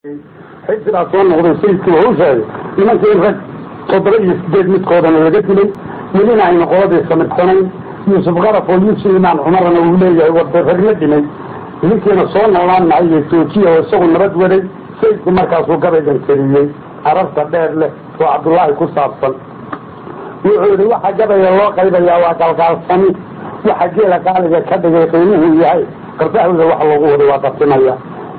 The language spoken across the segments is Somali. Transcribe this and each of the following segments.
Xilsigaa soo noqday sayidkii wuxuu sheegay nimankii in rag 7 iyo 8 midkoodana laga dilay, welina aynu qoladii samirsanayn. Yuusuf Qaraf oo Yuusuf Imaan Cumarana uu leeyahay warda ragna dhimay, ninkiina soo noolaan mahayo joojiya oo isagu nabad waday. Sayidku markaasuu gabaygan tiriyey ararta dheer leh oo Cabdullaahi ku saabsan. Wuxuu yidhi waxa gabayga loo qaybayaa waa qalqaalsani, waxa geela qaaliga ka dhigay qiimuhuu yahay, qardahawda waxa loogu waday waa qabtinaya,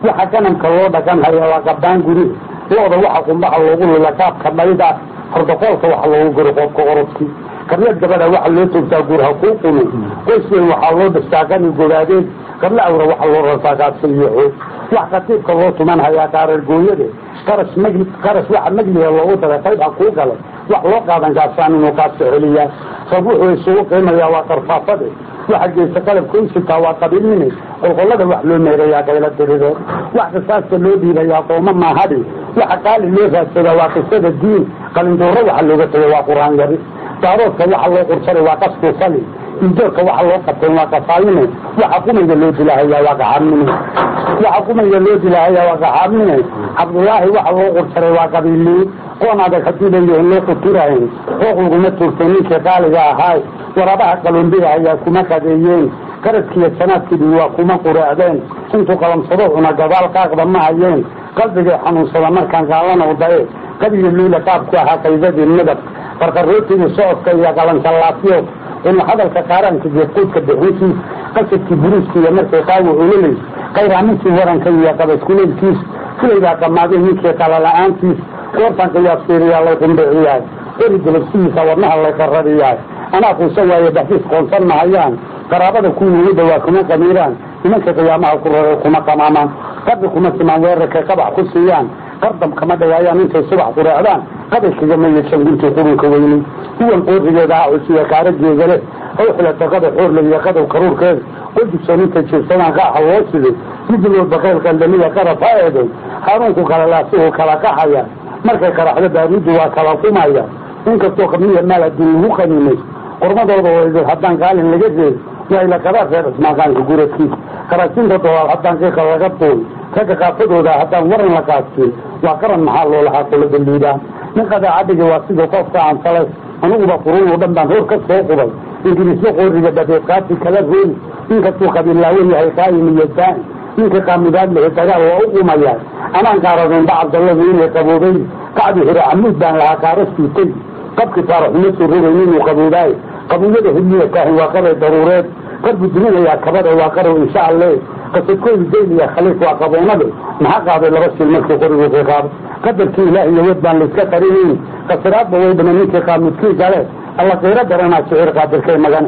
waxa ganamka loo dhaqan haya waa qabdaan guri, looda waxa qumbaha loogu lula qaabka dhayda, hordoqoolka waxa loogu guri qoobka orodkii, qaryad gabadha waxa loo toogtaa guurha kuu qumi, qoys weyn waxaa loo dhistaa qani gobaadeed, qarla awra waxa loo rartaa qaadsa iyo xoog, wax khatiibka loo tuman hayaa qaarar gooyade, qarash magli qarash waxa magliga loogu daray qayb ha kuu galay, wax loo qaadan gaasaan inuu qaadka celiyaa, sab wuxuu isugu qiimayaa waa qarfaafade, waxa geysa qalabka u sitaa waa qabiilnime, qolqollada wax loo meerayaa qayla dirido, wax qisaasta loo dhiibayaa qooma maahadi, waxa qaali loo raadsadaa waa qisada diin, qalindooro waxa looga tegay waa qur-aan yari, daaroodka waxa loo qursaray waa qasku fali, idoorka waxa loo qabteen waa qasaayime, waxa qumayga loo dilahayaa waa qaxaabnime, waxa qumayga loo dilahayaa waa qaxaabnime. Cabdullaahi waxa loo qursaray waa qabiilnimo, qoon adag haddii leeyahay loo quturahayn, qooq laguma tuurtay ninkii qaaliga ahaay, waraabaha qaloonbiga ayaa kuma qadeeyeen, qaradkiiyo janaadkiibi waa kuma quraacdeen, intuu qalamsado cuna gadaal qaaqda ma hayeen, qalbigay xanuunsada markaan qaalana daye, qabiga luula qaabku ahaa qaydadii midab, qarqarootigii socodka iyo qalanjallaafyo, quna hadalka qaaraanka geedquudka bixintiis, qasadkii buruuska iyo markay qaawi ololays, qayraamintii waranka iyo qabaskuleelkiis, filaygaa qamaaday ninkii qalala'aantiis, goortaan qiyaas fiiriyaa lay qumbiciyaay, qori galabsihiisa wadnaha lay qarrariyaay, anaa quusan waaye baxdiis qoonsan mahayaan, qaraabada kuwii ugu dhawaa kuma qamiiraan, nimanka qiyaamaha ku raray kuma qamaamaan, qabri kuma simaan weerarkay qabax ku siiyaan, qardam kama dhagaayaan intay subax quraacdaan, qabay kagama yeeshan guntii qurunka weynay, kuwan qoorigeeda ha cusiya kaarageeda leh, ow xilata qada xoorle iyo qadow karuurkeeda, qodugsoon intay jiirsadaan qaaxa loo siday, midlood baqayl qandhamiya qaraf ha eeday, haruunku kala laasuhu kala qaxaya, markay qaraxdo baaruuddu waa kala qumaya, inkastoo qabniya maal adduun lagu qaniimay, qormadooda waydo haddaan qaalin laga reeb, waa ila qabaa reer Cismaanqaanka guradkiis, qaraasinta dolaal haddaan qiiqa laga duul, ragga qaafadooda haddaan waran la qaadsiin, waa qaran maxaa loo lahaa qolada liibaan, nin qadaacadhiga waa sidii qoofka aanfalay, aniguba quruun oo dhan baan hoor ka soo qubay, ingiriisyo qooriga badeedqaati kala rooli, inkastuu qabiillaawen yahay qaayim iyo daa'im, ninkii qaamudaad lehe dagaal waa u qumayaa, anaan qaaradaynba Cabdalladu inay qaboobayn, qacdi hore camuud baan lahaa qaarastuu tegi, qabkii faaraxuma soo rogayn inuu qaboobaayo, qabuuyada hiliya kaahin waa qabay daruureed, qarbu duminayaa kabada waa qarow insha alle, qasadkoodu dayliya khaliif waa qaboonade, maxaa qaaday laba shil markii qorigu qiqaabo, qadarkii ilaah iyo wad baan layska qarinayn, qasiraadba way dhama ninkii qaamudkii gale, alla qiiro daranaa shicir qaadirkay magan.